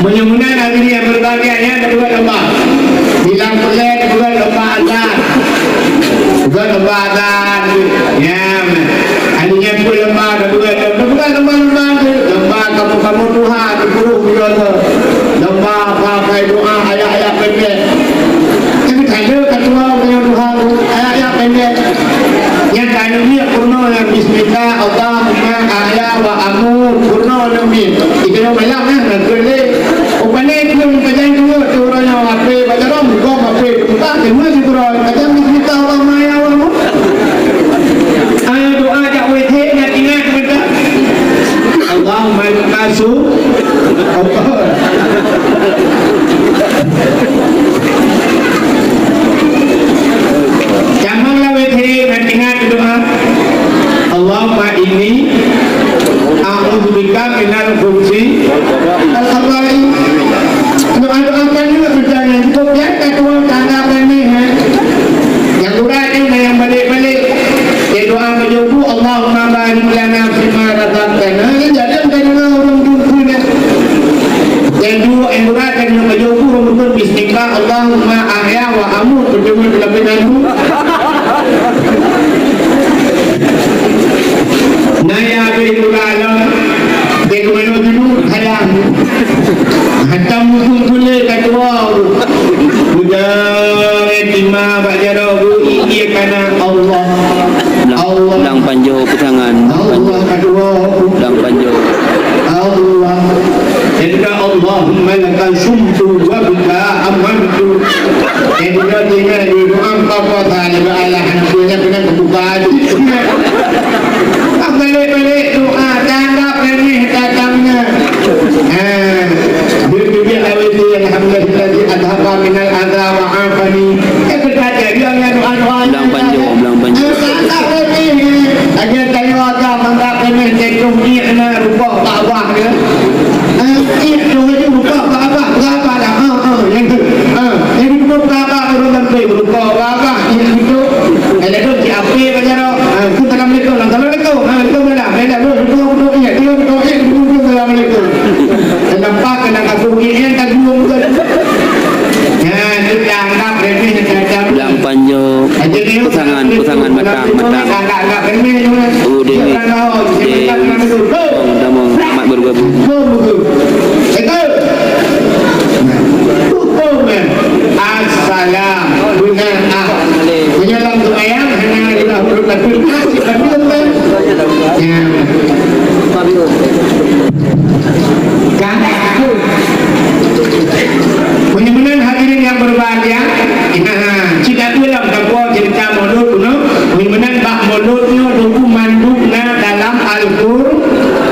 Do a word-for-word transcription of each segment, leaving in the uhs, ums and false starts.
Meunyoe meunan hadirin yang berbahagia, nyan tapeugöt lomba. Bilang peureulèe tapeugöt lomba azan. Tapeugöt lomba azan. Ya, hadirin yang peureulèe lomba, tapeugöt, tapeugöt lomba-lomba tu. Lomba kamoe-kamoe tuha, tapeugöt lomba pakai doa ayat-ayat pendek. Tapi tak ada ketua punya tuha tu, ayat-ayat pendek. Nyang ka neumiet peurunoe nyan bismillah, Allahumma ahya wa amut. Peurunoe neumiet. Ikeunong malam nyan, ngon keuleue. Upane keu pajan dua tu uroe nyoe, ape baca rom, gom ape, buka, deungoe sikureueng. Pajan bismillah, Allahumma ahya wa amut. Ah, doa jak W T nyan ingat beutôi. Allahumma lakasu. Jamang lah W T ngon ingat doa. Allahumma inni a'udzubika minal khubusi wal khaba'is. Doa-doa kan juga percaya cukup ya, tak tua, tak ada remeh, eh. Yang kurang ni, yang balik-balik. Dia doa menyebut, Allahumma barik lana fima razaqtana. Jadi, yang tadi lah orang jumpa ni. Yang dua, yang kurang kan, yang menyebut, orang betul bismillah, Allahumma ahya wa amut. Percuma dalam pinandu. Naya habis kurang alam. Dia kemana dulu? Sayang. Hantam musuh kulé ka tuwoe. Udah tima bak jaroe bu, iya kana Allah. Blang, Allah. Blang panjoe peusangan. Allah ka tuwoe. Blang panjoe. Allah. Inna Allahumma laka sumtu wa bika amantu. Inna tina di doa papa tadi ba Allah, hana punya kena buka hati. Balik-balik doa, tanggap remeh datangnya. Ha, bibit awet ni, alhamdulillah, adhaba minal adha wa afani. Eh, berkata dia yang doa-doa. Blang panjoe, blang panjoe. Eh, tak, tak, tak, eh, eh. Ada tanya agama, tak pernah cekung ni, anak rupa tak abah dia. Eh, eh, tu aja rupa tak abah, berapa dah? Ha, ha, yang tu. Ha, yang tu berapa orang sampai rupa abah, yang tu. Kalau tu, si Api baca dah. Ha, tu assalamualaikum. Assalamualaikum. Ha, tu dah. Dah, dah, tu, tu, tu, ya, tu, tu, ya, tu, tu, assalamualaikum. Kenapa kena kasih ni, yang tak dua bukan? Ya, tu dah anggap remeh macam. Blang panjoe. Aja ni, peusangan, peusangan matang, matang. Anggap, anggap remeh je. Oh, Dewi. Dia, Damong, Damong, mak baru gabung. Betul. Hukum, eh, assalam, beuna, ah. Meunyoe lam seumayang, hana geulah ureueng lakoe, ah, si Fadil, eh. Ya. Kan? Meunyoe meunan hadirin yang berbahagia, nah, cit ateueh lam dapur cerita Maulud, bunoe. Meunyoe meunan bak Maulud nyoe, dulu mandum na dalam Al-Qur-,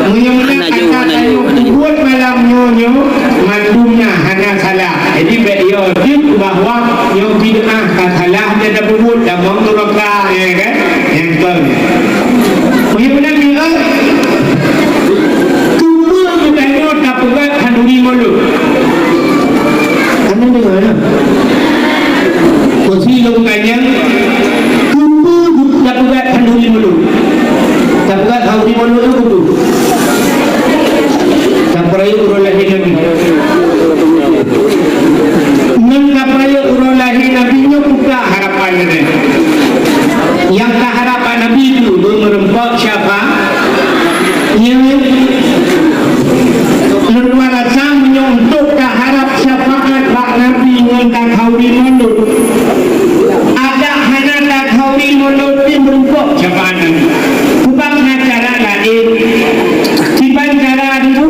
meunyoe meunan Hana jauh, kata hana jauh, tanyoe hana jauh. Peubuet malam nyoe, nyoe mandum na hana salah. Jadi, bèk yo jeuet bahwa nyoe bid'ah ka salah, dia dah peubuet, dah buang tu raka, ya kan? Yang tu. Meunyoe meunan, eh, tupeue geutanyoe tapeugöt khanduri Maulud. Kamu dengar, ya? Kursi lôn kanyang, tupeue tapeugöt khanduri Maulud. Tapeugöt khanduri Maulud tu betul. Tapeurayeuk uroe lahé Nabi. Ngon tapeurayeuk uroe lahé Nabi nyoe buka harapan nyan. Nyang taharap bak Nabi tu, beumeureumpok syafa-, nyoe. Lôn rasa meunyoe untuk taharap syafaat bak Nabi ngon takhauri Maulud. Adak hana takhauri Maulud pih meureumpok syafaat Nabi. Sebab na cara laén. Kiban cara dulu,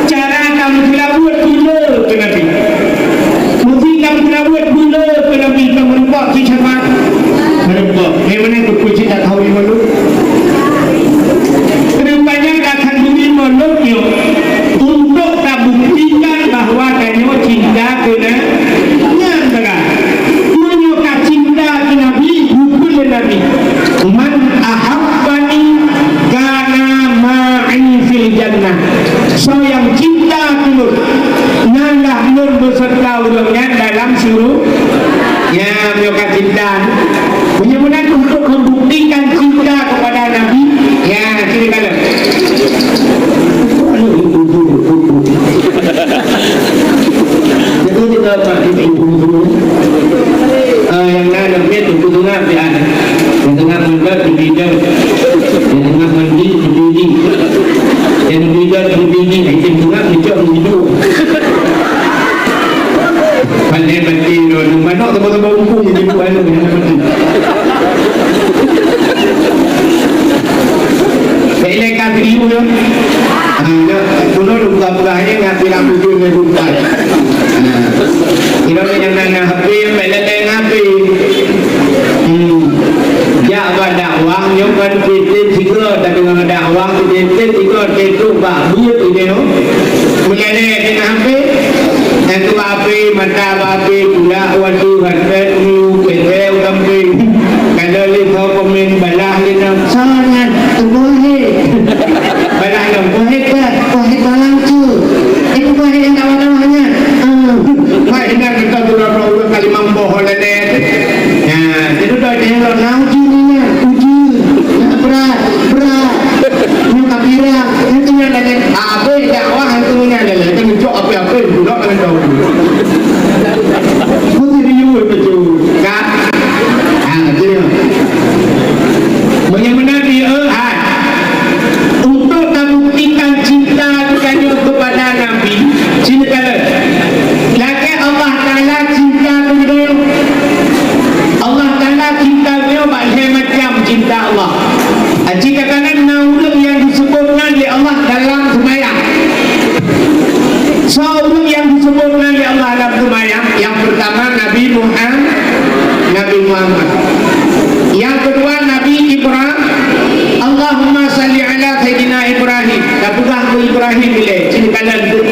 cara kamoe peulabot buleue keu Nabi. Mungkin kamoe peulabot buleue keu Nabi, kamoe meureumpok cit syafaat. Meureumpok. Memang keu cit takhauri Maulud. Rupanya takhauri Maulud nyoe untuk tabuktikan bahwa tanyoe cinta keu Na-, nyan, kan? Meunyoe ka cinta keu Nabi, bukon lé Nabi. Man ahabbani kana ma'i fil jannah. Soe nyang cinta keu lôn, nyan lah lôn beuseureuta ureueng nyan dalam syuru-, ya, meunyoe ka cinta. Meunyoe meunan untuk membuktikan cinta kepada Nabi, ya, sini kalau. Nyang teungoh meudot, leubeh dot. Nyang teungoh mandi, leubeh di. Nyang leubeh dot, leubeh di. Nyang teungoh ngejok, leubeh duek. Pandai mati, lôn manok teubang-teubang umpung, jibuk anu, nyang mati. Bèk ilèe ka video nyoe. Ah, nyoe, bunoe lôn peugah-peugah nyan, ngat bilang bujur lé bukai. Ah. Kira nyang na, na H P, bèk lé-lé ngon H P. Hmm. Jak bak dakwah nyoe kan tiep-tiep sigoe, tadeungoe dakwah tiep-tiep sigoe, teutrok bak buet idéh nyoe. Meulèe-lèe deungon H P, nyang keu bak H P, mata bak H P, pulak watèe handphone, ngilu, pète u sampéng. Ka lheueh lé soe komen, balah lé nyan, "Soe nyan? Teungku Wahid." Balah nyan, "Wahid ka, Wahid dalam tu. Eh, Wahid nyang dakwah-dakwah nyan." Ah, Wahid nyan geutôh droe-droe ureueng ka limong boh lé. Nyan, jadi dah tengok, nah, uji ni nyan, uji. Nyan brat, brat. Nyan ka pirak, nyan tu nyan lagèe, habéh dakwah hantu nyan lagèe, kan jok api-api, budak kan tahu. Putih riuh betul, kan? Ha, betul. Meunyoe meunan di, eh, hai. Untuk tabuktikan cinta geutanyoe kepada Nabi, sini kata, lagèe Allah Taala cinta keu geutanyoe. Allah Taala cinta geutanyoe bak lhèe macam cinta Allah. Aci katakan na ureueng nyang disebut nan lé Allah dalam seumayang. Soe ureueng nyang disebut nan lé Allah dalam seumayang? Yang pertama Nabi Muhammad, Nabi Muhammad. Yang kedua Nabi Ibrahim. Allahumma salli ala Sayyidina Ibrahim. Tapeugah keu Ibrahim ilèe, sini kanan tu.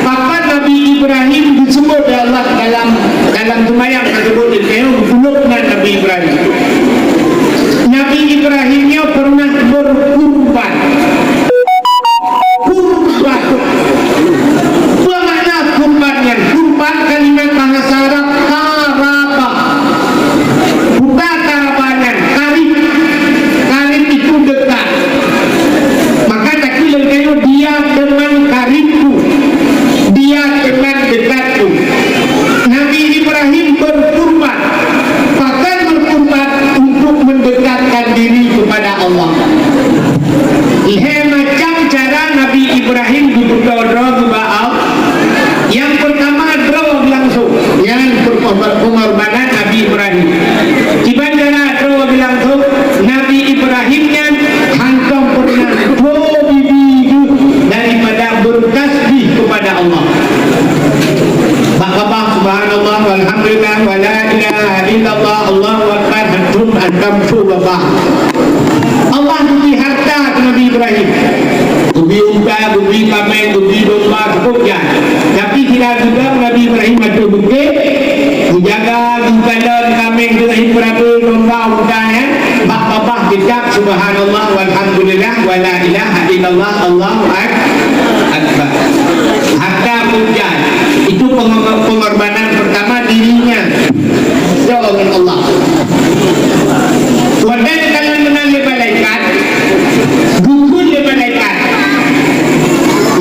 Pakon Nabi Ibrahim disebut lé Allah dalam, dalam seumayang tersebut, di dalam kulub nan Nabi Ibrahim. Nabi Ibrahim nyoe pernah berkurban. Kurban. Peue makna kurban nyan? Kurban kalimat bahasa Arab qarabah. Bukan qarabah nyan, qarib. Qarib itu dekat. Maka takheun lé geutanyoe, "Dia teman karibku. Dia teman dekatku." Nabi Ibrahim berkurban. Pakon berkurban? Untuk mendekatkan diri kepada Allah. Lhèe macam cara Nabi Ibrahim geupeutoe droe bak Allah. Yang pertama, droe langsung. Nyan pengorbanan Nabi Ibrahim. Kiban cara droe langsung, Nabi Ibrahim nyan hántom pernah toe bibi geuh daripada bertasbih kepada Allah. Bak babah subhanallah, walhamdulillah, wala ilaha illallah, Allahu akbar, hantom, hantom toe babah. Allah geubri harta keu Nabi Ibrahim. Geubri unta, geubri kaméng, geubri domba, cukup nyan. Tapi sira geudong Nabi Ibrahim ateueh bukét, geujaga, geukalon kaméng, geukalon domba, unta nyan, bak babah geucap subhanallah, walhamdulillah, wala ilaha illallah, Allahu ak-, akbar. Harta pun nyan. Itu pengor-, pengorbanan pertama dirinya. Doa ngon Allah. Watèe geukalon meunan lé malaikat, geukheun lé malaikat,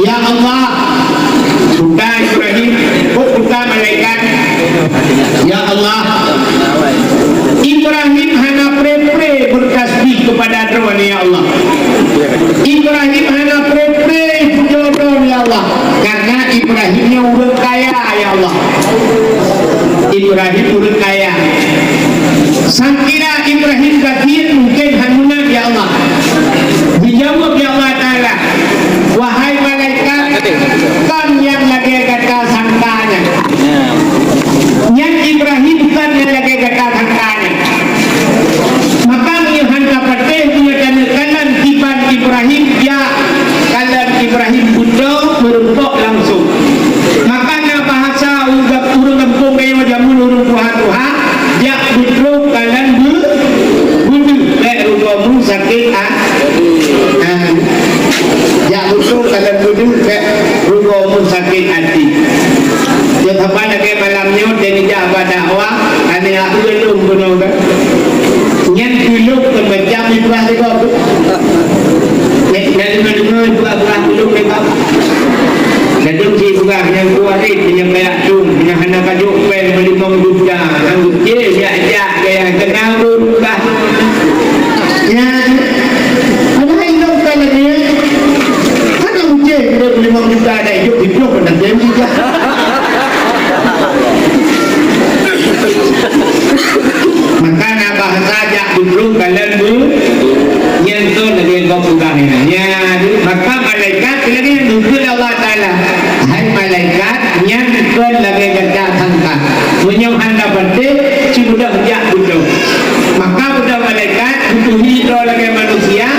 "Ya Allah, buta Ibrahim, oh buta malaikat, ya Allah, Ibrahim hana pré-pré bertasbih kepada Droeneuh, ya Allah. Ibrahim hana pré-pré pujoe Droeneuh, ya Allah." Karena Ibrahim nyoe ureueng kaya, ya Allah. Ibrahim ureueng kaya. Sangkira Ibrahim gasien mungken hana meunan, ya Allah. Dijaweueb, ya Allah Taala, "Wahai malaikat, kon nyang lagèe gata sangka nyan. Nyan Ibrahim kon nyang lagèe gata sangka nyan." Maka meunyoe hana patéh, meunyoe tanyoe kalon kiban Ibrahim, jak kalon Ibrahim beudôh meurumpok langsung. Maka na bahasa ureueng, ureueng gampông geutanyoe jameun ureueng tuha-tuha, jak beutrôh kalon beu-, beudeuh, bèk rugoe mu sakét a-, a, jak beutrôh kalon beudeuh, bèk rugoe mu sakét até. Nyoe saban lagèe malam nyoe, dan ijak bak dakwah, aneuk aku lôn keunoe kan. Nyan keu lôn keu macam ibrah sigoe. Nyan, nyan deungoe-deungoe ibrah-ibrah keu lôn lé kau. Ladôm cit ibrah nyang kuarit, nyang kayak dum, nyang hana kajok péng meulimong juta, nyang keucil jak-jak gaya kenal lôn ka Roh kalon bu, nyan kon lagèe gob peugah nyan. Nyan, maka malaikat lagèe nyan geukheun Allah Taala. Hai malaikat, nyan kon lagèe gata sangka. Meunyoe hana patéh, cuba jak beudôh. Maka beudôh malaikat, butuhi droe lagèe manusia,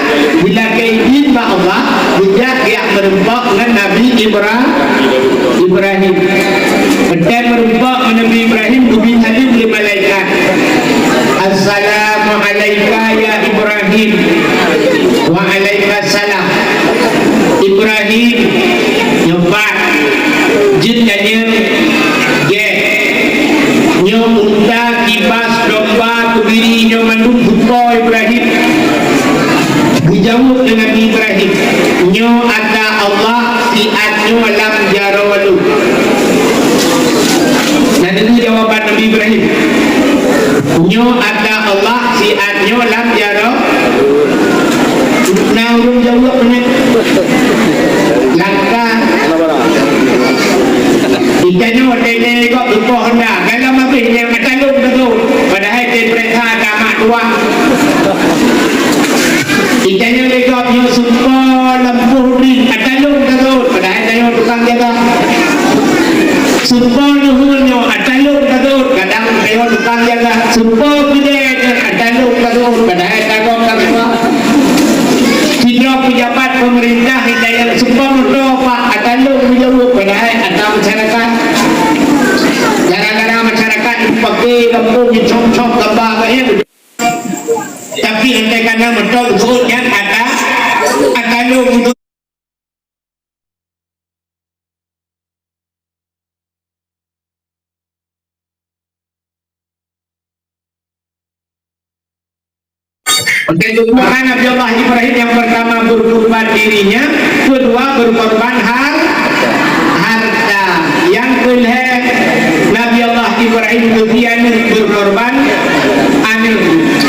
dilakèe idhin bak Allah, geujak geujak meureumpok ngon Nabi Ibra-, Ibrahim. Watèe meureumpok ngon Nabi Ibrahim, geubi saleuem lé malaikat. "Assalamu alaika ya Ibrahim." "Wa alaika salam." "Ibrahim, nyoe pat jeuet tanyoe gèt. Nyoe unta, kibas, domba, keubiri, nyoe mandum teuko Ibrahim." Geujaweueb lé Nabi Ibrahim, "Nyoe ata Allah siat nyoe lam jaroe lôn." Na deungö jawaban Nabi Ibrahim, "Nyoe ata Allah siat nyoe lam jaroe." Na ureueng jaweueb nyan. Langkah. Itanyoe teuntèe kok teupoh honda. Dalam abéh nyang ata lôn teuntèe. Padahai teupeuriksa ata mak tuah. Itanyoe lé gob nyoe sumpo lam boh dri, ata lôn ka rhot, padahai tanyoe tukang jaga. Sumpo neuheun nyoe, ata lôn ka rhot, kadang tanyoe tukang jaga. Sumpo keudè nyoe, ata lôn ka rhot, padahai tanyoe ka rhot. Sidroe peujabat peumeurintah itanyoe sumpo moto, Pak, ata lôn geujaweueb, padahai ata masyarakat. Gara-gara masyarakat dipaké gampông jicok-cok gamba kayèe. Tapi entèe kana meutok geuôt nyan ata, ata lôn. Maka Nabi Allah Ibrahim yang pertama berkorban dirinya, kedua berkorban har-, harta. Yang kelhèe Nabi Allah Ibrahim geubri aneuk, berkorban aneuk.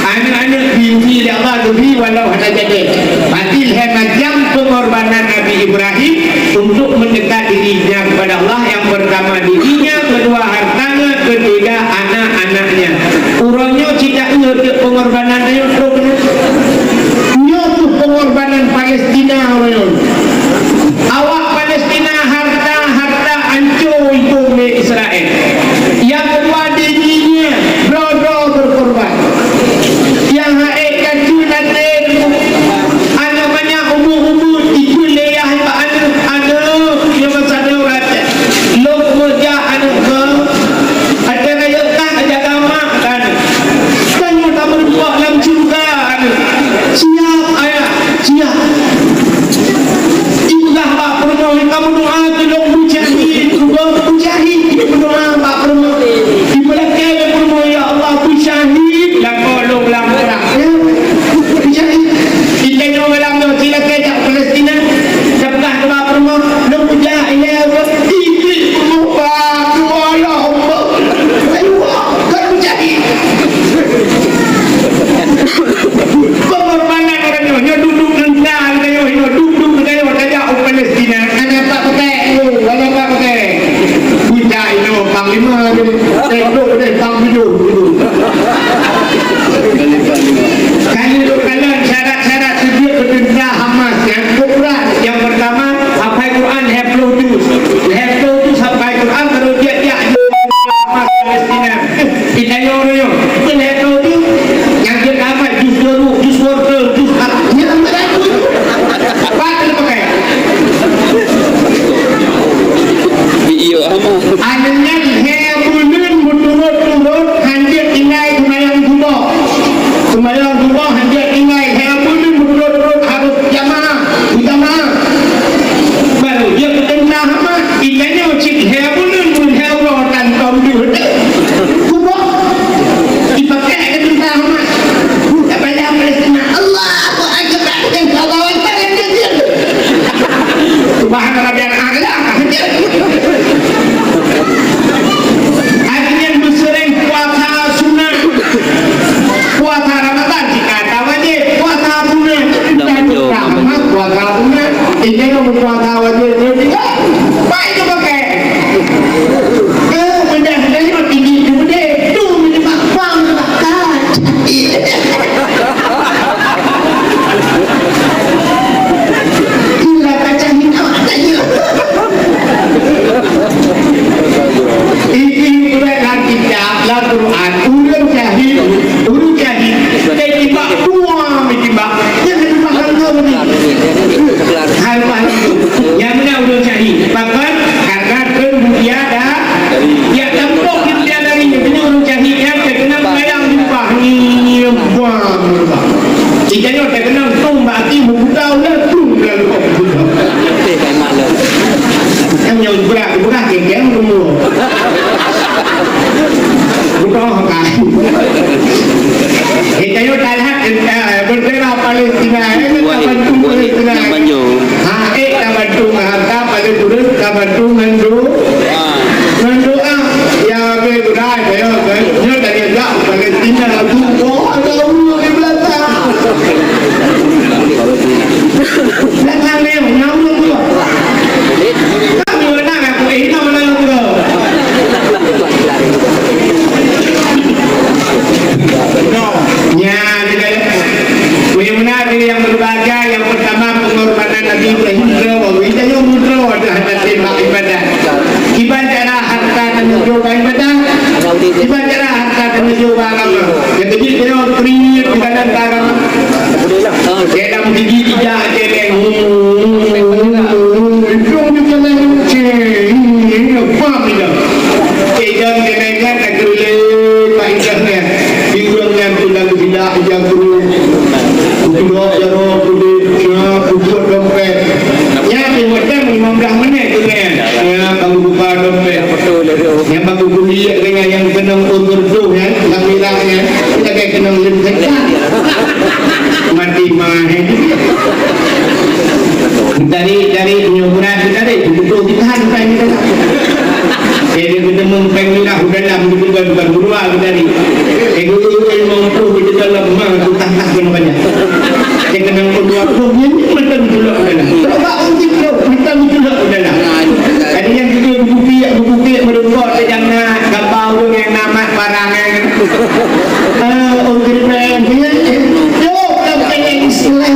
Aneuk-aneuk binti lé Allah geubri walau hana jadi. Berarti lhèe macam pengorbanan Nabi Ibrahim untuk mendekat dirinya kepada Allah. Yang pertama dirinya, kedua hartanya, ketiga anak-anaknya. Uroe nyoe cit taeu pengorbanan nyoe trok nyoe. Nyoe tuh pengorbanan Palestina uroe nyoe. Awak Palestina harta-harta ancô iboh lé Israel. Nyang keudua dirinya droe-droe berkorban. Nyang ha'e ka teulatèe aneuk manyak umu-umu ikheun lé yah bak aneuk, "Aneuk, nyoe masa nyoe lôn meujak aneuk keu, até rayeuk kah jaga mak kan. Kan nyoe tameureumpok lam syeuruga aneuk." "Siap, ayah, siap." Ipeugah bak peurumoh, "Kamoe doa keu lôn mujahid, ubak mujahid." Ipeugah bak peurumoh. Ipeulakèe lé peurumoh, "Ya Allah, mujahid lakoe lôn lam prang." Ya, mujahid. Itanyoe malam nyoe, ci lakèe jak Palestina. Tapeugah keu bak peurumoh, "Lôn mujahid, ya Allah." Iblih peurumoh, "Wah, ya Allah." Ayo, kan mujahid. Pengorbanan ureueng nyoe, nyoe duek-duek ngon ka geutanyoe, nyoe duek-duek geutanyoe tajak u Palestina. Hana pat pakai, oh, hana pat pakai. Pucak inoe panglima deh, tembok deh, pang tujoh. Kali dua kali syarat-syarat sujud beuteuntra Hamas nyang kobra nyang pertama, hafai Quran lhèe ploh juz. Lhèe ploh juz hafai Quran, baru tiap-tiap Hamas Palestina. Itanyoe nyoe, beulhèe droe tu, nyang jeuet amat jus jeruk, jus wortel, jus ap-, nyang beuratu tu. Pat teupakai. Iya, aman. Aneuk nyan lhèe buleuen meuturot-turot han jeuet tinggai seumayang suboh. Seumayang suboh han jeuet tinggai, lhèe buleuen meuturot-turot harôh jamaah, jamaah. Baru jeuet keu teuntra Hamas. Itanyoe cit lhèe buleuen, lhèe uroe tan tom deuh. Kuboh. Ipakai keu teuntra Hamas. Daripada Palestina. Allahu Akbar. Allahu Akbar. Subhana Rabbiyal A'la. Akhirnya beuseuréng puasa sunat. Puasa Ramadan cit ka wajéb. Puasa sunat. Dah betul. Puasa sunat. Itanyoe meupuasa wajéb nyoe tinggai. Pai teupakai. Eh, benda-benda nyoe tinggi tu deh. Tu meunyoe bak pang bakal. Jika nyoe takeunong tueng bak aki meubuta uleue, tueng uleue lubong meubuta. Kan nyoe beurah, beurah kengkeng rumoh. Butoh kan. Jika nyoe talat, eh, bendera Palestina, eh, tabantu Palestina. Ha, eh, tabantu harta, pada turun, tabantu ngon do-, ngon doa. Ya, be, beurah, ya, nyoe tadi jak Palestina, aduh, oh, ada ureueng di belakang. Belakang ni, nyambung tu. Kami menang, aku, eh, hina menang tu. No. Nya, kita lihat. Bagaimana diri yang berbahagia, yang pertama pengorbanan Nabi Ibrahim ke Wawi. Kita yuk mutra ada hadapi mak ibadah. Ibadah harta dan juga ibadah. Ibadah Kata meunyoe bak agama, nyang keujeuet nyoe kriet di dalam agama. Dalam gigi tidak celeng. Hidung di celeng. Paham tidak? Idang celeng kan tak kerele, Pak Idang kan. Di urang nyan tu lagu tidak, idang tu. Udah jaroe kulit, ya, pukul dompet. Nyan di macam lima belas menit tu kan. Ya, baru buka dompet. Nyang baku kuliek dengan nyang keunong ôn geureudoh nyan, lam mirah nyan, lagèe keunong leuh teuka. Mati mah, eh. Tarik, tarik, nyoe berat tarik, beutôi ditahan péng kita. Eh, dia ketemu péng mirah, udah lam, gitu kan, bukan guru, ah, tarik. Eh, guru, eh, mampu, gitu kan, lemah, tu tak nak kena banyak. Dia keunong ôn dua puluh nyan, mantong tulak udah lam. Coba ôn tiga puluh, mantong tulak udah lam. Tadi nyang keudua bukit, bukit meureumpok teujangat gamba ureueng nyang na mat barang nyan. Eh, ureueng geureubeng, ya, ya. Yo, ureueng geureubeng Islam.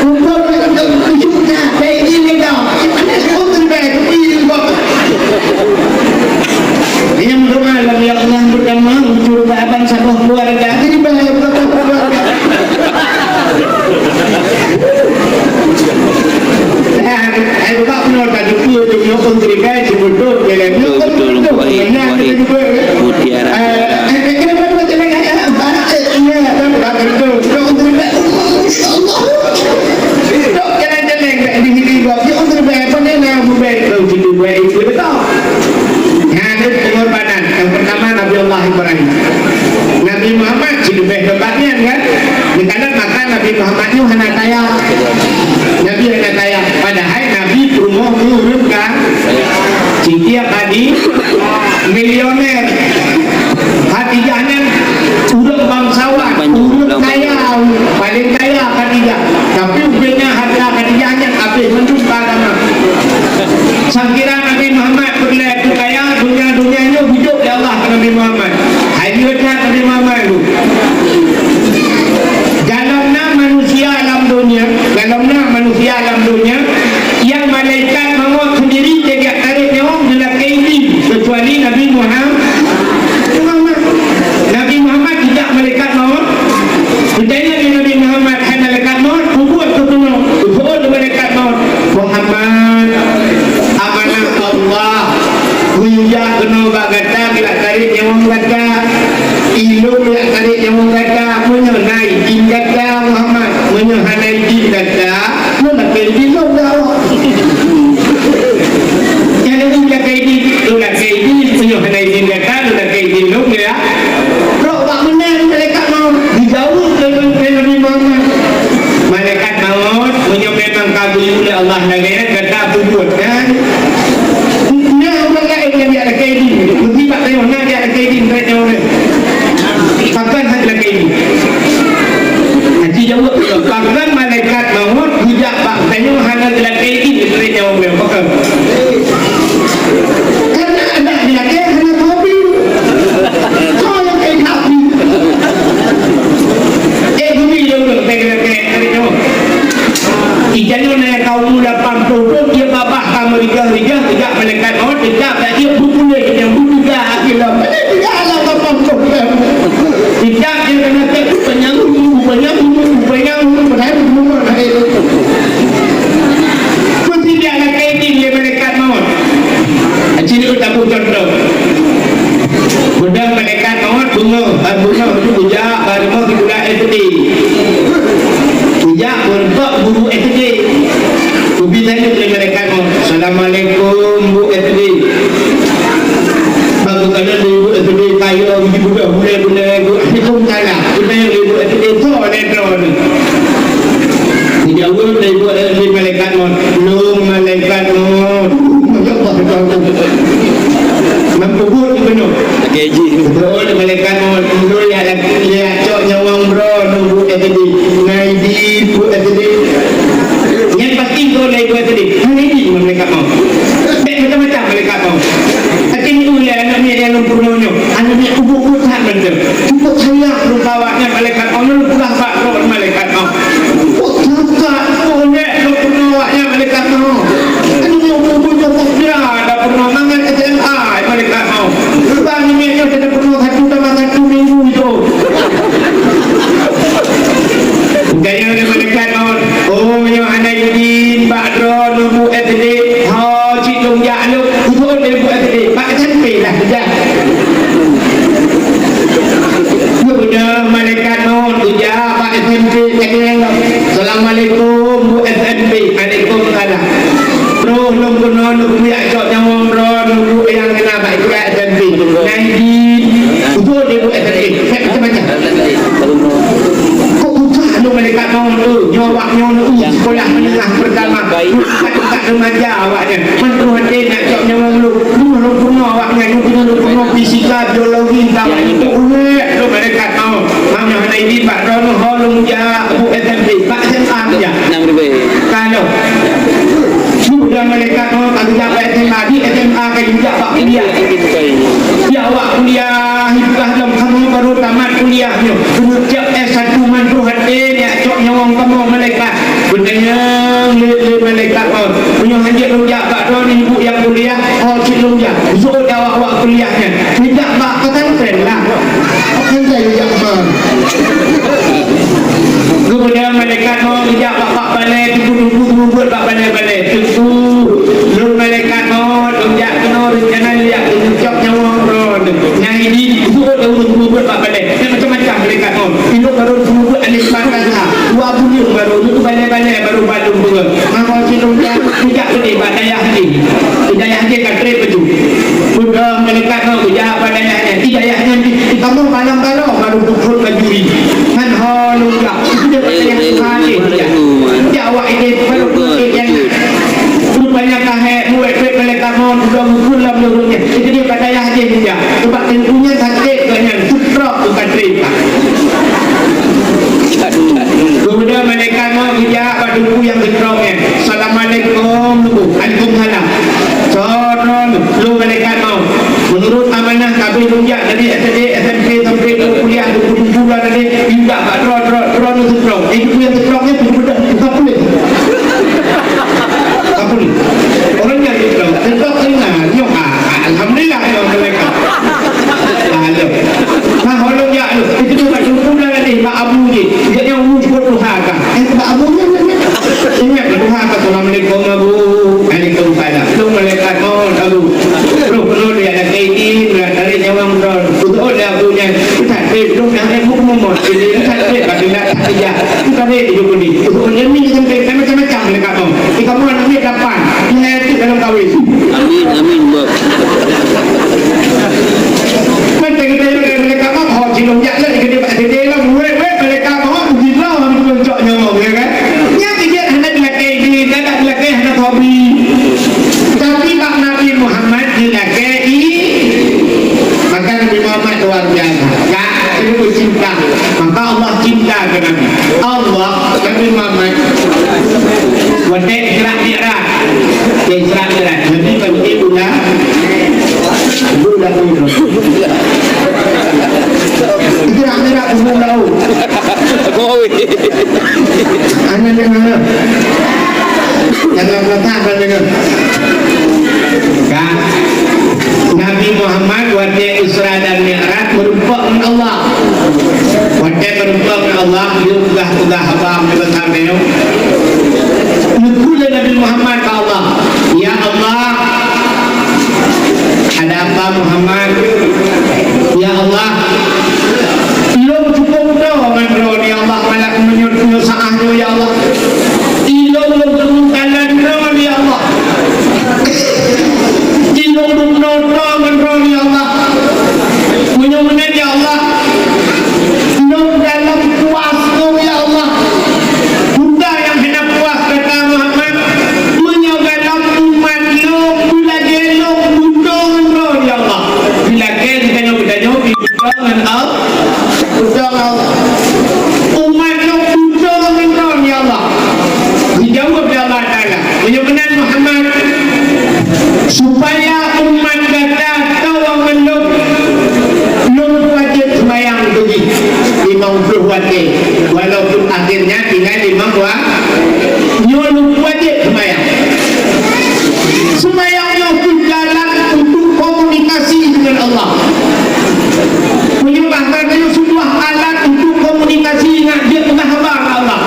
Ureueng geureubeng tujuh juta, kayak gini dong. Ureueng geureubeng, ih, kok. Nyang doa lom, ya Allah, beutama ucul abang saboh keluarga. Jadi, bayar Ayo, malaikat maut. Oh, nyoe hana izin bak droeneuh bu S D. Ho, cit lôn jak lôn. Beutôi lôn bu S D. Bak S M P lah kujak. Udah malaikat maut, kujak bak S M P. Assalamualaikum, bu S M P. Waalaikumsalam. Terus lôn keunoe lôn kujak cok nyawöng droeneuh bu nyang keunan bak sikula S M P. Nyan jih, beutôi lôn bu S M P. Macam-macam. Kok buka lôn malaikat maut tu? Nyoe awak nyoe tu sikula menengah pertama. Bukan tingkat remaja awak nyan. Man troh até nak cok nyawöng lôn. Lôn lôn peurunoe awak nyan. Lôn peurunoe, lôn peurunoe fisika, biologi, dan awak nyan tu ulet lôn malaikat maut. Maaf, nyoe hana izin bak droeneuh, ho lôn jak bu S M P. Bak S M A kujak. Enam ribu. Ka lôn. Sudah malaikat maut ka geujak bak S M A, di S M A ka geujak bak kuliah. Ya, awak kuliah, ibadah lom kamoe baru tamat kuliah nyoe. Keuneuk cok S satu, man troh até nyak cok nyawöng kamoe malaikat. Beutanyong lé, lé malaikat maut. Meunyoe hanjeuet lôn jak bak droeneuh ibu nyang kuliah, ho cit lôn jak. Jok awak-awak kuliah nyan. Neujak bak pesantren lah. Pesantren jak man. Kemudian malaikat maut geujak bak, bak balè, teungku-teungku seumeubeuet bak balè-balè. Teungku, lôn malaikat maut, lôn jak keunoe rencana lôn jak keuneuk cok nyawöng droeneuh. Nyan jih, seumeubeuet ureueng seumeubeuet bak balè. Macam-macam malaikat maut. Ilôn baru seumeubeuet alif ba ta ha. Dua buleuen baru, nyoe balè-balè baru ban lôn peugöt. Maka silôn jak, jak keudéh bak dayah jih. Di dayah jih ka trép beutôi. Peugah malaikat nyoe, jak bak dayah nyan. Di dayah nyan di, di kamoe malam baroe baru peuphon bajuri. Nyan ho lôn jak. Itu dia bak dayah Tuhan jih, jak. Jak awak idéh baru peuphon nyan. Rupanya ka hék buet-buet malaikat nyoe, udah ngumpul lam lorong nyan. Itu dia bak dayah jih, jak. Sebab teungku nyan sakét geuh nyan. Trok bukan cerita. Kemudian malaikat maut geujak bak teungku nyang geutrok nyan. Assalamualaikum, teungku. Waalaikumsalam. Soe droeneuh? Lôn malaikat maut. Menurut amanah ka abéh lôn jak dari S D, S M P sampai lôn kuliah, teungku-teungku lôn tadi, indak bak droe, droe, droeneuh geutrok. Eh, teungku nyang geutrok nyan teungku dah buka puléh. Ka puléh. Orang nyan geutrok. Geutrok teungoh. Nyoe, ah, ah, alhamdulillah, nyoe malaikat. Lalu, nah, holong jak tu. Itu tu kat Teungku dah ladeh, mak abu je. Jadi, yang urus buat tuha kan. Eh, mak abu ni, ni, ni. Ingat ke tuha kan, "Assalamualaikum, Abu." "Waalaikumsalam." Tu malaikat maut, Abu. Roh penuh dia, ada kain, dia tarik nyawa mudah. Betul dia, Abu, nya. Kita, eh, belum dah, eh, buku maut. Ini, kita, eh, kat dia, tak kerja. Kita, eh, hidup ni. Untuk ni, ni, sampai, sampai, sampai, sampai, dekat tu. Di kamu anak ni, lapan. Dia, itu dalam kawin. Amin, amin, Bos. Kan tengok-tengok dari malaikat maut, ho, cilong jak lagi gede bak gede lah, weh, weh, malaikat maut, gila, cok nyawa, ya kan? Nyan kejadian hana dilakée, hana dilakée, hana hobi. Tapi bak Nabi Muhammad dilakée, maka Nabi Muhammad luar biasa. Ya, itu cinta. Maka Allah cinta ke Nabi. Allah, Nabi Muhammad. Watée Isra Mi'raj. Isra Mi'raj. Nabi kan ibu dah. Ibu dah pun. Isra Mi'raj ibu dah. Koi. Anak dengar. Jangan kata anak dengar. Kan? Nabi Muhammad watée Isra dan Mi'raj meurumpok ngon Allah. Watée meurumpok ngon Allah, geupeugah-peugah haba meunan sabe nyoe. Neukheun lé Nabi Muhammad bak Allah, "Ya Allah, ada apa Muhammad? Ya Allah, lôn cukup droe ngon droe, ya Allah, malam meunyoe, meunyoe saah nyoe, ya Allah." Ilôn lôn teumeukalon droe, ya Allah. Ilôn lôn noe droe ngon droe, ya Allah. Meunyoe meunan, ya Allah, lôn dalam puas lôn, ya Allah. Buta nyang hana puas gata Muhammad. Meunyoe dalam umat lôn, beulagée lôn buta ngon droe, ya Allah. Beulagée geutanyoe, geutanyoe, Ngon Allah. Umat lôn ujoe ngon lôn, ya Allah. Geujaweueb lé Allah Taala, "Meunyoe meunan Muhammad, supaya umat gata tahu ngon lôn, lôn wajéb seumayang bagi limong ploh watée, walaupun akhirnya tinggai limong wa-, nyoe lôn wajéb seumayang." Seumayang nyoe kheueh jalan untuk komunikasi dengan Allah. Meunyoe bahkan nyoe sebuah alat untuk komunikasi ngon Dia, peugah haba ngon Allah.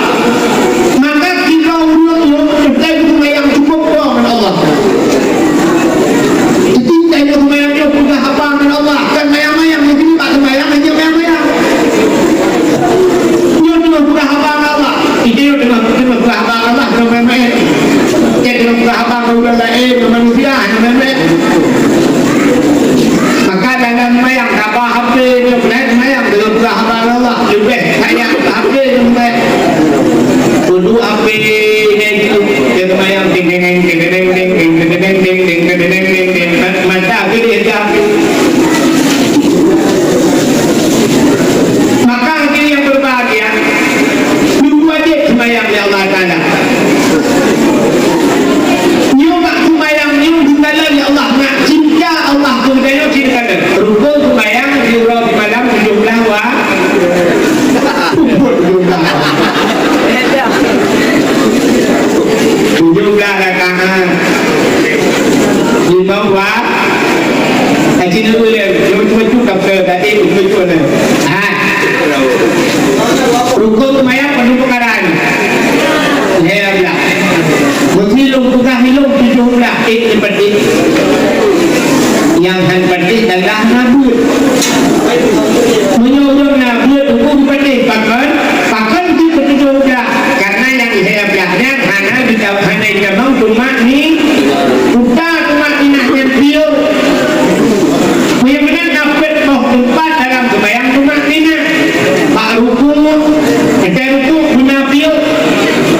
Rukuk beuna piôh,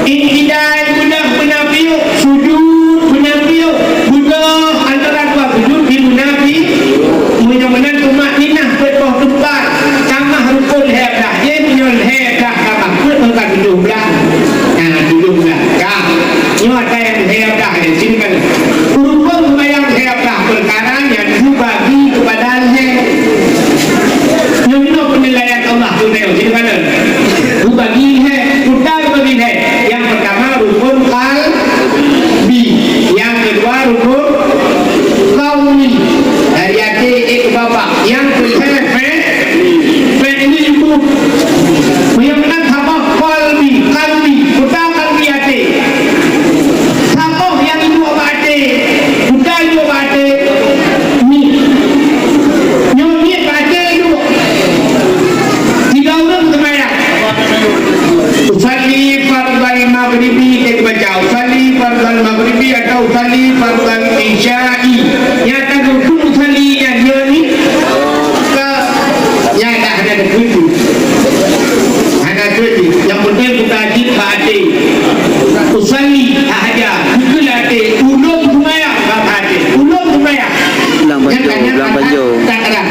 i'tidal beuna, beuna piôh, sujud beuna piôh, beudôh antara dua sujud di beuna piôh. Meunyoe meunan tumakninah peuet boh teumpat, tamah rukun lhèe blah, jih meunyoe lhèe blah tamah peuet meuka tujoh blah. Nah, tujoh blah. Ka. Nyoe ata nyang lhèe blah nyan, sini kan. Rukun seumayang lhèe blah peukara nyang jibagi keupada lhèe. Nyoe, nyoe peunilaian Allah tu, nyoe, sini kan. Bagi lhèe, utai bagi lhèe. Nyang peutama rukun qalbi, nyang keudua rukun qauli. Dari até ék bak, nyang keulhèe fe-, fi'li ibu. Nyang meunan saboh qalbi, qalbi, utai qalbi até. Saboh nyang iduek bak até, utai iduek bak até, niet. Nyoe niet bak até iduek. Tiga ureueng seumayang. Usalli fardhal maghribi, kita baca usalli fardhal maghribi atau usalli fardhal isya'i. Nyata rukun usalli nyan, nyoe ni ka nyata hana dikeue. Hana dikeue. Yang penting kita ajib bak até. Usalli sahaja, bukan até. Ulôn seumayang, bak até. Ulôn seumayang. Ulang panjang, ulang panjang. Tak ada.